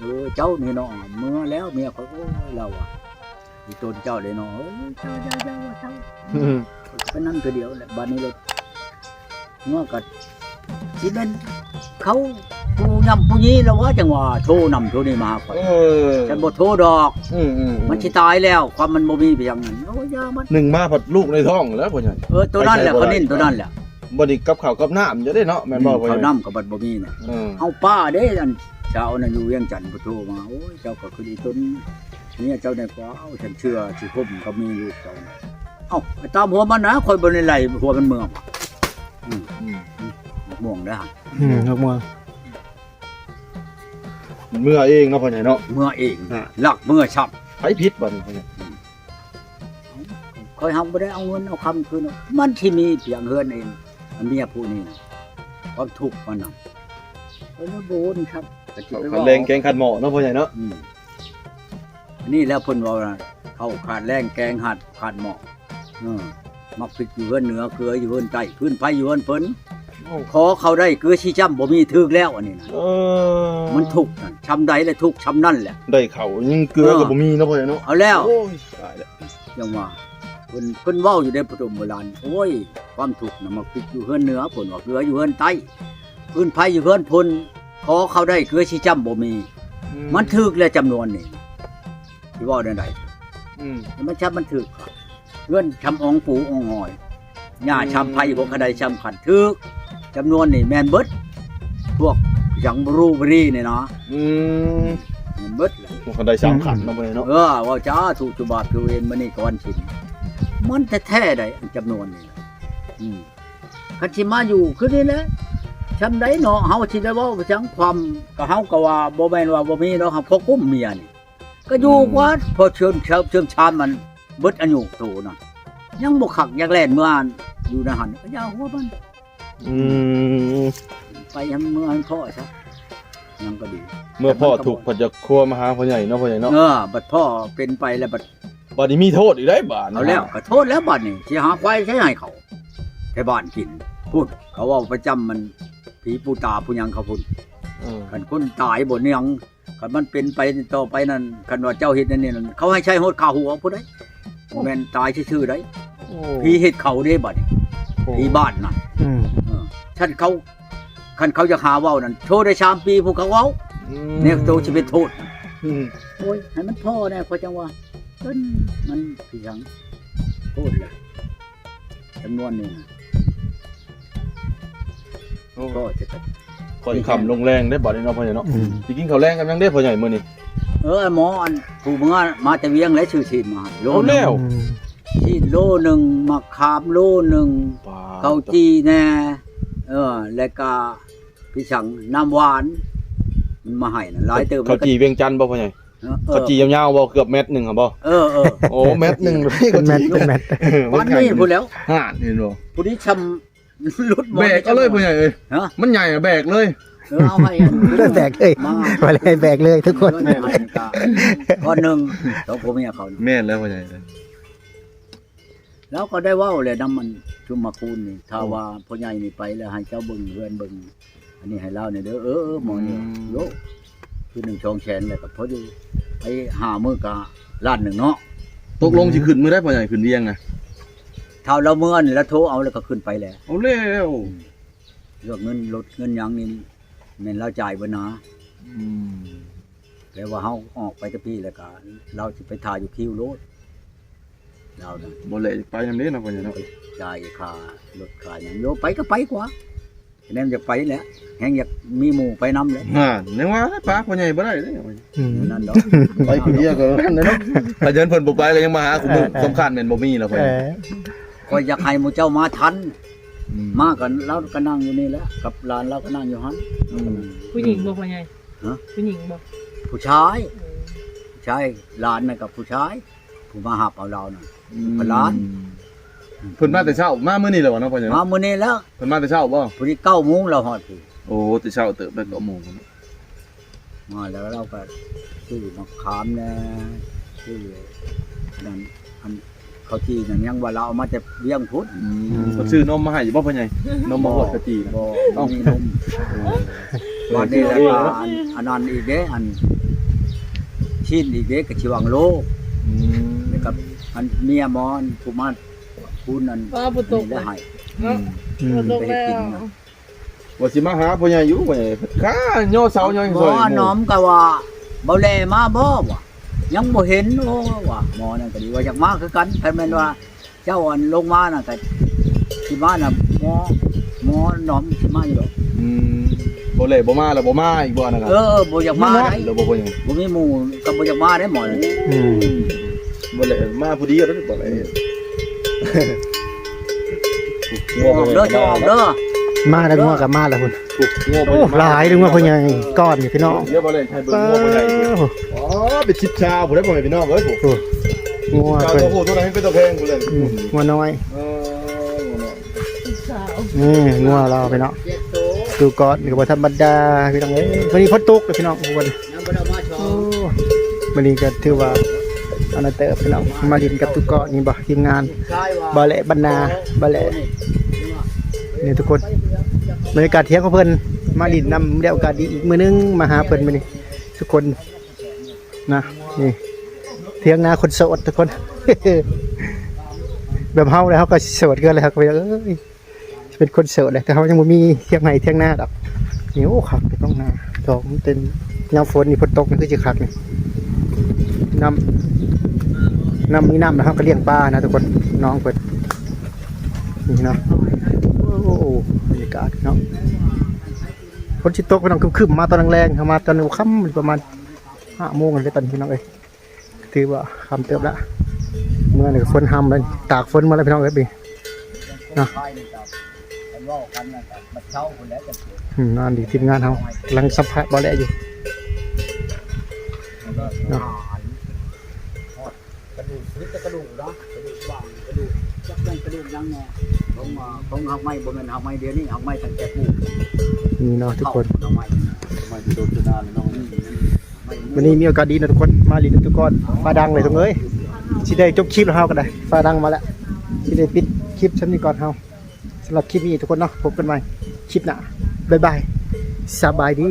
ເອີ ເຈົ້ານີ້ເນາະ ເມືອແລ້ວເມຍຂ້ອຍ ໂອ້ຍ ລາວວ່າ ອີຕົນເຈົ້າເດ້ເນາະ ເອີຍ ເຈົ້າ ເຈົ້າ ເຈົ້າ ເຈົ້າ ອືມ ໄປນັ້ນຄືດຽວແຫຼະ ບາດນີ້ເລີຍ ເມືອກໍຊິແມ່ນເຂົາຜູ້ຍ່ຳຜູ້ຢີແລ້ວວ່າ ຈັ່ງວ່າໂທນຳໂທນີ້ມາຫາຂ້ອຍ ເອີ ຄັນບໍ່ໂທດອກ ອືມໆໆ ມັນຊິຕາຍແລ້ວ ຄວາມມັນບໍ່ມີໄປຫຍັງນັ້ນ ໂອ້ຍ ຢ່າມັນ ໜຶ່ງມາພັດລູກໃນທ້ອງແລ້ວ ພໍ່ໃຫຍ່ ເອີ ໂຕນັ້ນແຫຼະ ໄປໃສບໍ່ໄດ້ ເຂົາເນັ້ນໂຕນັ້ນແຫຼະ ບັດນີ້ກັບເຂົ້າກັບນ້ຳຈະໄດ້ເນາະ ແມ່ນບໍ່ ອືມ ພໍ່ໃຫຍ່ ເຂົ້ານ້ຳກໍບັດບໍ່ມີນະ ເອີ ເອົາປ້າເດ້ ອັນຊາວນັ້ນຢູ່ວຽງຈັນເພິ່ນໂທມາ ໂອ້ຍ ເຈົ້າກໍຄືອີຕົນເມຍເຈົ້ານີ້ ກໍເອົາ ສັນເຊື່ອຊິຄົມກໍມີລູກເຈົ້າ ເອົ້າ ໄປຕາມຫົວມັນນະ ຂ້ອຍບໍ່ໄດ້ໄລ່ຫົວມັນເມືອ ອືມ ອືມ ໝາກມ່ວງເດ້ ອືມ ໝາກມ່ວງ ເມືອເອງເນາະ ພໍ່ໃຫຍ່ເນາະ ເມືອເອງ ອ່າ ລັກເມືອຊ້ຳ ໃຜຜິດບັດນີ້ ພໍ່ໃຫຍ່ ອືມ ຂ້ອຍຫາບໍ່ໄດ້ເອົາເງິນເອົາຄຳຄືນ ມັນຊິມີພຽງເຮືອນເອງ ເມຍຜູ້ນີ້ນະ ຄວາມທຸກມັນນະ ຂ້ອຍເລີຍບໍ່ວົນຊ້ຳ ກໍຊິໄປເວົ້າ ເຂົາຂາດແລງແກງຂັດໝໍ້ເນາະ ພໍ່ໃຫຍ່ເນາະ ອືມ ນີ້ແຫຼະເພິ່ນເວົ້ານະ ເຂົາຂາດແລງແກງຫັດຂາດໝໍ້ ເອີ ໝາກພິກຢູ່ເຮືອນເໜືອ ເກືອຢູ່ເຮືອນໃຕ້ ຟືນໄຟຢູ່ເຮືອນເພິ່ນ ໂອ້ ຂໍເຂົ້າໄດ້ເກືອຊີ້ຈ້ຳບໍ່ມີ ຖືກແລ້ວອັນນີ້ນະ ເອີ ມັນທຸກນັ້ນ ຊ່ຳໃດລະທຸກຊ່ຳນັ້ນແຫຼະ ໄດ້ເຂົ້າຍັງເກືອ ເອີ ກໍບໍ່ມີເນາະ ພໍ່ໃຫຍ່ເນາະ ເອົາແລ້ວ ໂອ້ຍ ຕາຍແລ້ວ ຈັ່ງວ່າ ເພິ່ນ ເພິ່ນເວົ້າຢູ່ເດ້ ຜູ້ໜຸ່ມໂບລານ ໂອ້ຍ ຄວາມທຸກນະ ໝາກພິກຢູ່ເຮືອນເໜືອ ເພິ່ນວ່າ ເກືອຢູ່ເຮືອນໃຕ້ ຟືນໄຟຢູ່ເຮືອນເພິ່ນ ຂໍເຂົ້າໄດ້ເກືອຊີ້ຈ້ຳບໍ່ມີ ອືມ ມັນຖືກແລ້ວຈຳນວນນີ້ ຊິເວົ້າແນວໃດ ອືມ ມັນຊ້ຳມັນຖືກ ເຮືອນຊຳອອງປູອອງຫອຍ ຫຍ້າຊຳໄຜ່ ອືມ ພວກກະໄດຊຳຂັນ ຖືກ ຈຳນວນນີ້ແມ່ນເບິດ ພວກຫຍັງບຣູບຣີນີ້ນະ ອືມ ແມ່ນເບິດແຫຼະ ພວກກະໄດຊຳຂັນເນາະ ອືມ ພໍ່ໃຫຍ່ເນາະ ເອີ ເວົ້າຈາຖືກຈຸບາດຖືເວນ ມື້ນີ້ກໍວັນສິນ ມັນແທ້ໆໃດ ອັນຈຳນວນນີ້ ອືມ ຄັນຊິມາຢູ່ຄືນີ້ແຫຼະ ຊ່ຳໃດເນາະ ເຮົາຊິໄດ້ເວົ້າໄປຈັ່ງ ຄວາມ ກໍເຮົາກໍວ່າບໍ່ແມ່ນວ່າບໍ່ມີດອກ ເຮົາພໍກຸ້ມເມຍນີ້ ກໍຢູ່ ອືມ ກວ່າ ພໍເຊື່ອມ ເຊື່ອມຊານມັນເບິດອາຍຸໂຕນະ ຍັງບໍ່ຄັກ ຢາກແລ່ນເມືອຢູ່ໃນຫັ້ນ ກໍຢ່າຫົວມັນ ອືມ ໄປໃຫ້ເມືອໃຫ້ພໍ້ຊະ ຫຍັງກໍດີ ເມື່ອພໍ້ທຸກ ແຕ່ມັນກໍບໍ່ ພັດຢາກຄົວມາຫາພໍ່ໃຫຍ່ເນາະ ພໍ່ໃຫຍ່ເນາະ ເອີ ບັດພໍ້ເປັນໄປແລ້ວ ບັດ ບັດນີ້ມີໂທດອີກໄດ໋ບາດນີ້ ເອົາແລ້ວ ຫາ ກໍໂທດແລ້ວບາດນີ້ ຊິຫາຄວາຍໃສໃຫ້ເຂົາ ແຖວບ້ານກິນ ພຸ້ນ ເຂົາເວົ້າປະຈຳ ມັນຜີປູຕາຜູ້ຫຍັງເຂົາພຸ້ນ ເອີ ຄັນຄົນຕາຍບໍ່ຫຍັງ ຄັນມັນເປັນໄປຕໍ່ໄປນັ້ນ ຄັນວ່າເຈົ້າເຮັດອັນນີ້ນັ້ນ ເຂົາໃຫ້ໃຊ້ຮອດຄ່າຫົວພຸ້ນໃດ໋ ໂອ້ ບໍ່ແມ່ນຕາຍຊື່ໆໃດ໋ ໂອ້ ຜີເຮັດເຂົາເດ້ບາດນີ້ ໂອ້ ຜີບ້ານນັ້ນ ອືມ ເອີ ຄັນເຂົາ ຄັນເຂົາຢາກຫາເວົ້ານັ້ນ ໂທໄດ້ສາມປີພຸ້ນເຂົາເວົ້າ ອືມ ແນວໂຕຊິເປັນໂທດ ອືມ ໂອ້ຍ ໃຫ້ມັນພໍແດ່ ຂ້ອຍຈັ່ງວ່າ ເອີ ມັນຄືຫຍັງ ໂພດແຫຼະ ຈຳນວນນີ້ນະ ໂອ້ ພໍຈະກັນ ຄ່ອຍຄ່ຳລົງແລງເດ້ບາດນີ້ເນາະ ພໍ່ໃຫຍ່ເນາະ ອືມ ຊິກິນເຂົ້າແລງກັບຫຍັງເດ້ພໍ່ໃຫຍ່ມື້ນີ້ ເອີ ໝໍອັນ ຜູ້ເມືອມາແຕ່ວຽງແຫຼະ ຊື້ຊີ້ນມາໂລໜຶ່ງ ເອົາແລ້ວ ອືມ ຊີ້ນໂລໜຶ່ງ ໝາກຂາມໂລໜຶ່ງ ປາດ ເຂົ້າຈີ່ແດ່ ເອີ ແລ້ວກະ ພີ່ສັງ ນ້ຳຫວານ ມັນມາໃຫ້ນະ ຫຼາຍເຕີບ ເຂົ້າຈີ່ວຽງຈັນບໍ່ພໍ່ໃຫຍ່? ເອີ ເຂົ້າຈີ່ຍາວໆບໍ່? ເກືອບແມັດໜຶ່ງຫັ້ນບໍ່? ເອີໆ ໂອ້ ແມັດໜຶ່ງ ເປັນແມັດ ເປັນແມັດ ເອີ ປານນີ້ພຸ້ນແລ້ວ ຫານເຫັນບໍ່? ຜູ້ນີ້ຊ່ຳຫຼຸດ ແບກເອົາເລີຍພໍ່ໃຫຍ່ເອີຍ ຮະ ມັນໃຫຍ່ແບກເລີຍ ເອີ ເອົາໃຫ້ ແບກເລີຍ ມາ ມາເລີຍ ແບກເລີຍທຸກຄົນ ແມ່ນ ກ້ອນໜຶ່ງ ສອງຜົວເມຍເຂົາ ແມ່ນແລ້ວພໍ່ໃຫຍ່ ລາວກໍໄດ້ເວົ້າແຫຼະນຳອັນຊຸມມະຄູນນີ້ ຖ້າ ໂອ້ ວ່າພໍ່ໃຫຍ່ນີ້ໄປແລ້ວ ໃຫ້ເຈົ້າເບິ່ງເຮືອນເບິ່ງອັນນີ້ໃຫ້ລາວແດ່ເດີ ເອີ ເອີ ໝໍນີ້ ອືມ ໂລ ຄືໜຶ່ງສອງແສນແລ້ວກໍພໍຢູ່ ໄປຫ້າມື້ກໍລ້ານໜຶ່ງເນາະ ຕົກລົງ ອືມ ຊິຂຶ້ນມື້ໃດພໍ່ໃຫຍ່ ຂຶ້ນວຽງນະ ຖ້າລາວເມືອນີ້ລາວໂທເອົາແລ້ວກໍຂຶ້ນໄປແຫຼະ ເອົາແລ້ວ ອືມ ເລື່ອງເງິນລົດເງິນຫຍັງນີ້ແມ່ນລາວຈ່າຍເບິດນາ ອືມ ແຕ່ວ່າເຮົາອອກໄປແຕ່ພີ້ແລ້ວກະ ລາວຊິໄປຖ້າຢູ່ຄິວໂລດ ລາວນະ ບໍ່ແລະ ໄປນຳເດ້ເນາະ ພໍ່ໃຫຍ່ເນາະ ໄປຈ່າຍຄ່າລົດຄ່າຫຍັງ ໂຍ ໄປກໍໄປກວ່າ ແນມຢາກໄປແຫຼະ ແຮງຢາກມີໝູ່ໄປນຳແຫຼະ ຫັ້ນ ຍັງວ່າປາພໍ່ໃຫຍ່ບໍ່ໄດ້ເດ້ ອືມ ນັ້ນດອກ ໄປຜູ້ດຽວກໍນັ້ນແຫຼະເນາະ ຄັນເພິ່ນບໍ່ໄປແລ້ວຍັງມາຫາຄູ່ມື້ ເອີ ສຳຄັນແມ່ນບໍ່ມີແລ້ວ ເອີ ຂ້ອຍຢາກໃຫ້ໝູ່ເຈົ້າມາທັນ ອືມ ມາກັນ ລາວກໍນັ່ງຢູ່ນີ້ແຫຼະ ກັບຫຼານລາວກໍນັ່ງຢູ່ຫັ້ນ ອືມ ຜູ້ຍິງບໍ່ພໍ່ໃຫຍ່? ຮະ? ຜູ້ຍິງບໍ່? ຜູ້ຊາຍ ເອີ ຜູ້ຊາຍ ຫຼານນັ້ນກໍຜູ້ຊາຍ ຜູ້ມາຮັບເອົາລາວນັ້ນ ອືມ ພະຫຼານ ເພິ່ນມາແຕ່ເຊົ້າ ມາມື້ນີ້ແລ້ວເນາະ ພໍ່ໃຫຍ່ເນາະ ມາມື້ນີ້ແລ້ວ ເພິ່ນມາແຕ່ເຊົ້າບໍ່? ພໍດີເກົ້າໂມງລາວຮອດພີ້ ໂອ້ ແຕ່ເຊົ້າເຕີບໄດ້ເກົ້າໂມງ ມາແລ້ວລາວກໍຊື້ໝາກຂາມແດ່ ຊື້ອັນນັ້ນ ອັນ ເຂົ້າຈີ່ນັ້ນຍັງວ່າລາວເອົາມາແຕ່ວຽງພຸ້ນ ອືມ ອືມ ເພິ່ນຊື້ນົມມາໃຫ້ຢູ່ບໍ່ພໍ່ໃຫຍ່? ນົມມາຮອດເຂົ້າຈີ່ນະ ບໍ່ ເອົ້າ ບໍ່ມີນົມ ໂອ້ ບາດນີ້ແລ້ວກໍອັນ ອັນນັ້ນອີກເດ້ ອັນ ກິນອີກເດ້ ກໍຊິຫວັງໂລກ ອືມ ແລ້ວກໍອັນເມຍໝໍ ອັນຜູ້ມາ ຜູ້ນັ້ນ ວ່າບໍ່ຕົກ ນີ້ແຫຼະໃຫ້ ເນາະ ອືມ ບໍ່ຕົກແລ້ວ ວ່າຊິມາຫາພໍ່ໃຫຍ່ຢູ່ ຂ້າຍໍເສົາຍໍຫຍັງຊ່ອຍ ໝໍໜອມກໍວ່າ ເບົາແຫຼມາບໍ່ ວ່າ ຍັງບໍ່ເຫັນ ໂອ້ ວ່າ ໝໍນັ້ນກໍດີ ວ່າຢາກມາຄືກັນ ຄັນແມ່ນວ່າ ເຈົ້າອັນລົງມານະ ກໍຊິມານະ ໝໍ ໝໍໜອມຊິມາຢູ່ດອກ ອືມ ບໍ່ແລ້ບໍ່ມາແລ້ວ ບໍ່ມາອີກບໍ່ນະ ເອີ ບໍ່ຢາກມາ ແລ້ວບໍ່ ບໍ່ຫຍັງ ບໍ່ມີໝູ່ກໍບໍ່ຢາກມາເດ້ໝໍ ອືມ ບໍ່ແລ້ມາຜູ້ດຽວເດ້ ບໍ່ແລ້ ອອກເດີ ອອກເດີ ມາແລ້ວ ງົວກໍມາແລ້ວພຸ້ນ ໂອ້ ງົວ ໂອ້ ຫຼາຍເດ້ ງົວພໍ່ໃຫຍ່ກ້ອນນີ້ພີ່ນ້ອງ ດຽວບໍ່ແລ້ໃຫ້ເບິ່ງງົວພໍ່ໃຫຍ່ ເອີ ອໍ ເປັນສິບຊາວພຸ້ນເດ້ພໍ່ແມ່ພີ່ນ້ອງເອີຍ ໂອ້ ງົວເພິ່ນ ໂອ້ໂຫ ຕົວນັ້ນເປັນຕົວແພງພຸ້ນເລີຍ ອືມ ງົວນ້ອຍ ເອີ ງົວນ້ອຍ ສິບຊາວ ນີ້ງົວລາວພີ່ນ້ອງ ຕູ້ກ້ອນນີ້ກໍບໍ່ທຳມະດາພີ່ນ້ອງເອີຍ ມື້ນີ້ຝົນຕົກເດີພີ່ນ້ອງ ມື້ນີ້ ຍັງບໍ່ໄດ້ມາຊອງ ໂອ້ ມື້ນີ້ກໍຖືວ່າອັນນັ້ນເຕີບພີ່ນ້ອງ ມາຫຼິ້ນກັບຕູ້ກ້ອນນີ້ບໍ່ ທີມງານ ບ່າວແຫຼະບັນນາ ບ່າວແຫຼະ ນີ້ທຸກຄົນ ບັນຍາກາດທ່ຽງຂອງເພິ່ນ ມາຫຼິ້ນນຳ ໄດ້ໂອກາດດີອີກມື້ໜຶ່ງ ມາຫາເພິ່ນມື້ນີ້ທຸກຄົນນະ ນີ້ ທ່ຽງນາຄົນໂສດທຸກຄົນ ແບບເຮົາແລ້ວ ເຮົາກໍໂສດຄືກັນແລ້ວ ເຮົາກໍ ເອີຍ ເປັນຄົນໂສດແຫຼະ ແຕ່ເຮົາຍັງບໍ່ມີທ່ຽງໄຮ່ທ່ຽງນາດອກ ນີ້ ໂອ້ ຄັກແຕ່ທ້ອງນາ ດອກມັນເຕັມ ຍາມຝົນນີ້ ຝົນຕົກນີ້ຄືຊິຄັກນີ້ ນ້ຳ ນ້ຳ ມີນ້ຳແລ້ວເຮົາກໍລ້ຽງປານະທຸກຄົນ ນ້ອງເພິ່ນ ນີ້ເນາະ ໂອ້ ບັນຍາກາດເນາະ ຝົນຊິຕົກ ພີ່ນ້ອງ ຄຶ້ມໆ ມາຕອນແລງໆ ເຮົາມາຕອນຄ່ຳ ປະມານຫ້າໂມງແລ້ວ ຕອນນີ້ ພີ່ນ້ອງເອີຍ ຖືວ່າຄ່ຳເຕີບລະ ເມື່ອນີ້ກໍຝົນຮຳແລ້ວ ຕາກຝົນມາແລ້ວພີ່ນ້ອງເອີຍ ເນາະ ອືມ ນອນດີ ທີມງານເຮົາກຳລັງສຳພາດບ່າວແຫຼະຢູ່ເນາະ ກະດູກ ມີແຕ່ກະດູກເນາະ ກະດູກບາງ ກະດູກຈັກແມ່ນກະດູກຫຍັງແນ່ ຂອງ ຂອງຮາກໄມ້ ບໍ່ແມ່ນຮາກໄມ້ດຽວນີ້ ຮາກໄມ້ຕັ້ງແຕ່ປູກ ນີ້ເນາະທຸກຄົນ ຮາກໄມ້ ຮາກໄມ້ທີ່ໂດນຢູ່ນານເນາະ ອືມ ມື້ນີ້ມີໂອກາດດີນະທຸກຄົນ ມາຫຼິ້ນນຳຕູ້ກ້ອນ ຟ້າດັງເລີຍທຸກຄົນເອີຍ ຊິໄດ້ຈົບຄລິບແລ້ວ ເຮົາກໍໄດ້ ຟ້າດັງມາແລ້ວ ຊິໄດ້ປິດຄລິບຊ່ຳນີ້ກ່ອນເຮົາ ສຳລັບຄລິບນີ້ທຸກຄົນເນາະ ພົບກັນໃໝ່ຄລິບໜ້າ ບາຍບາຍ ສະບາຍດີ.